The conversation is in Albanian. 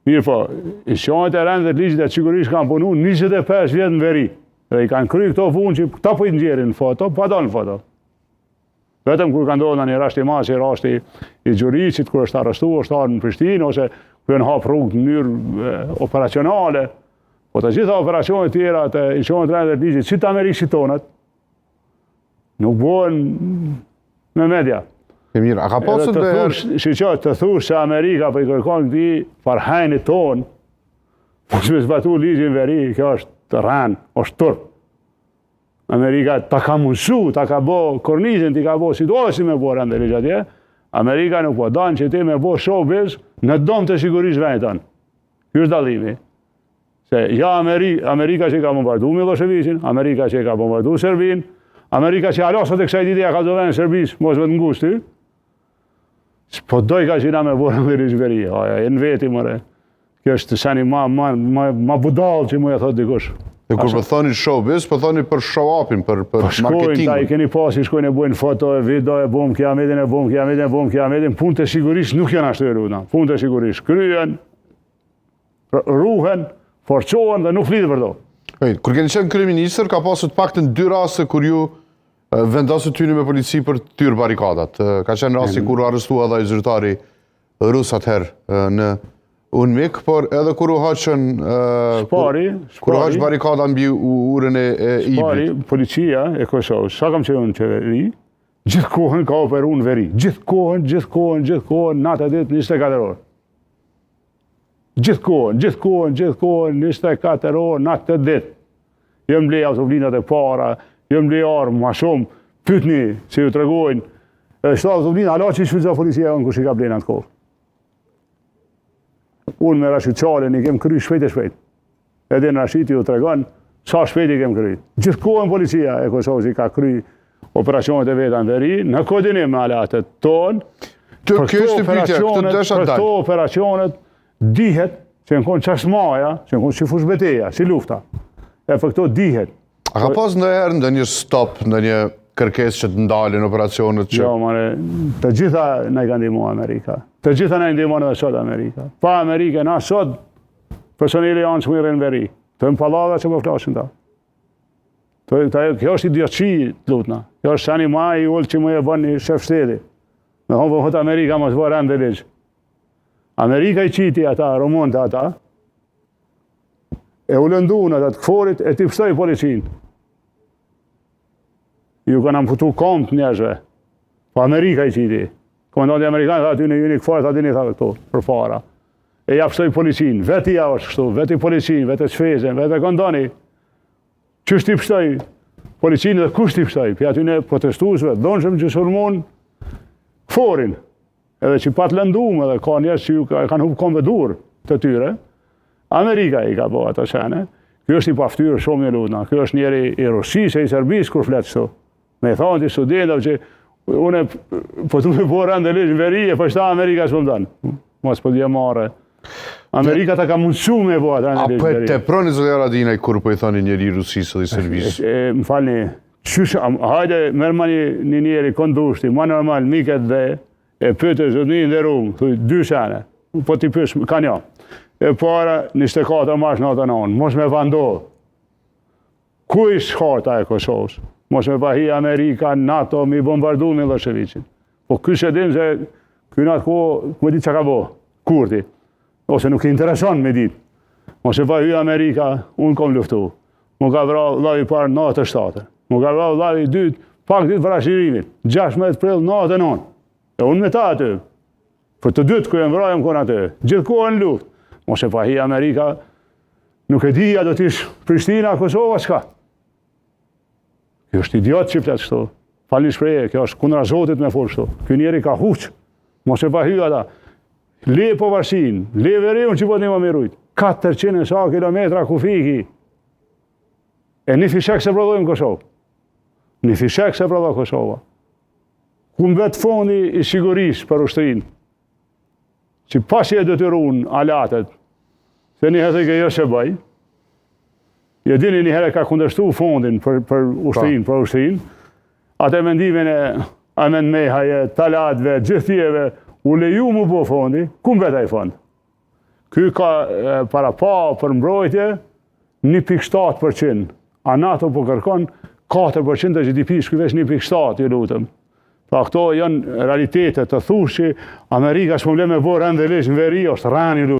Mirëpo, institucionet e rendit dhe ligjit e sigurisë kanë punu 25 vjet në veri. Dhe i kanë kry këto punë që këta po i nxjerrin në foto, pa dalë në foto. Vetëm kur ka ndodhur një rast i madh si rasti i Gjuriqit kur është arrestu, është ardhur në Prishtinë ose kur janë hap rrugë në mënyrë operacionale. Po të gjitha operacionet tjera të institucioneve të rendit dhe ligjit, si të Amerikës si tonat, nuk bëhen me media. E mirë, a ka pasur të thush, shiqo, të thush se Amerika po i kërkon këtij farhajnit tonë, po me zbatu ligjin veri, kjo është rrenë, është turp. Amerika ta ka mundësu, ta ka bo kornizën, t'i ka bo si do si me bo rend e ligj atje, Amerika nuk po don që ti me bo showbiz në dom të sigurisë vendit tonë. Ky është dallimi. Se ja Ameri, Amerika që i ka bombardu Millosheviqin, Amerika që i ka bombardu Serbinë, Amerika që hala sot e kësaj dite ja ka dhënë Serbisë, mos me të ngushtë ty. S'po dojka që na me bo rend e ligj veri, aja, e në veti more. Kjo është seni ma, ma, ma, ma budall që mu e thot dikush. E kur po thoni showbiz, po thoni për show-upin, për, për po shkojnë, marketingun. Ta i keni pasi, shkojnë e bojnë foto e video, e bom kiametin, e bom kiametin, e bom kiametin, punët e sigurisë nuk janë ashtu e runa. Punët e sigurisë kryen, ruhen, forcohen dhe nuk flitet për to. Kur keni qenë kryeministër, ka pasur të paktën dy raste kur ju vendosët të hyni me polici për të thyer barrikadat. Ka qenë rasti kur u arrestua dhe ai zyrtari rus atëherë në UNMIK, por edhe kur u hoqën Spari, kur u hoq barrikada mbi urën e Ibrit. Spari, policia e Kosovës, sa kam qenë në qeveri, gjithë kohën ka operu në veri. Gjithë kohën, gjithë kohën, gjithë kohën, natë e ditë, 24 orë. Gjithë kohën, gjithë kohën, gjithë kohën, 24 orë, natë e ditë. Jem ble autoblindat e para, jem ble armë, ma shumë, pytni që ju tregojnë. Edhe qëto autoblinda, hala që i shfrytëzon policia jonë kush i ka ble në atë kohë. Unë me Rashit Qalën i kem kry shpejt e shpejt. Edhe në Rashiti ju tregon sa shpejt i kem kry. Gjithë kohën policia e Kosovës i ka kry operacionet e veta në veri, në koordinim me aleatët tonë. Të kjo është pyetja, këtë desha Për këto operacionet dihet që në konë qashmaja, që në konë si fushëbeteja, si lufta. E për këto dihet. A ka pas ndonjëherë ndonjë stop, ndonjë kërkesë që të ndalen operacionet që... Jo, more, të gjitha na i ka ndihmu Amerika. Të gjitha na i ndihmon edhe sot Amerika. Pa Amerikë, na sot, personeli jonë s'mun rrin n'veri. Të në pallavra që po flasin ta. Të, të, kjo është idiotësi, të lutna. Kjo është seni ma i ulët që mun e bën një shef shteti. Me thonë, po thotë Amerika mos bo rend e ligj. Amerika i qiti ata, rumunët ata, e u lëndun ata të KFOR-it, e t'i pshtoi policinë. Ju kanë amputu komt njerëzve. Po Amerika i qiti. Komandanti amerikan tha aty në juni KFOR, tha dini tha këto, për para. E ja pshtoi policinë, veti ja është kështu, veti policinë, vete çfezën, vete këndoni. Qysh t'i pshtoi policinë dhe kush t'i pshtoi? Prej atyne protestuesve, dhunshëm që sulmun KFOR-in. Edhe që pat lëndum edhe ka njerëz që ju kanë hup komb e dur të tyre, Amerika i ka bo ato sene. Ky është i paftyrë shumë një lutna. Ky është njeri i Rusisë e i Serbisë kur flet kështu. Me i thonë ti studentave që unë po du me bo rend e ligj në veri e po qëta Amerika s'po më don. Mos po t'vjen marre. Amerika ta ka mundësu me bo atë rend e ligj në veri. A po e teproni zoti Haradinaj kur po i thoni njeri i Rusisë dhe i Serbisë? E, më falni, Qysh, hajde, merrma një, një njeri kon dush ti, ma normal, miket dhe, e pyte, zotni i nderum, thuj, dy sene, po t'i pys, kanë jo. E para, 24 mars 99, mos me pa ndodhë. Ku ish harta e Kosovës? Mos me pa hi Amerika, NATO, mi bombardu Millosheviqin. Po ky s'e din se ky në atë kohë, ku e di çka ka bo, Kurti. Ose nuk i intereson me ditë. Mos e pa hy Amerika, unë kom luftu. Mu ka vra vllavi i parë 97. Mu ka vra vllavi i dytë, pak ditë para çlirimit, 16 prill 99. E unë me ta aty. Për të dytë, kur janë vra, jam konë aty. Gjithë kohën në luftë. Mos e pa hi Amerika, nuk e di, a do t'ish Prishtina, Kosova, çka? Kjo është idiot që flet kështu. Falni shprehje, kjo është kundra Zotit me fol kështu. Ky njeri ka huq. Mos e pa hy ata. Le pavarësinë, le veriun që po të me rujt. 400 e sa kilometra kufi ki. E një fishek s'e prodhojmë Kosovë. Një fishek s'e prodhon Kosova. Ku mbet fondi i sigurisë për ushtrinë? Që pasi e detyrun aleatët, se një herë thojke jo s'e bëj, e dini një herë ka kundërshtu fondin për, për ushtrinë, për ushtrinë, atë mendimin e Armend Mehaj, Talatve, gjithë tjerëve, u leju mu bo fondi, ku mbet ai fond? Ky ka parapa për mbrojtje 1.7%, a NATO po kërkon 4% të GDP-së, ky veç 1.7, ju lutem. Pra këto janë realitete të thush që Amerika s'po m'le me bo rend dhe ligj në veri, është rrenë, ju lutem.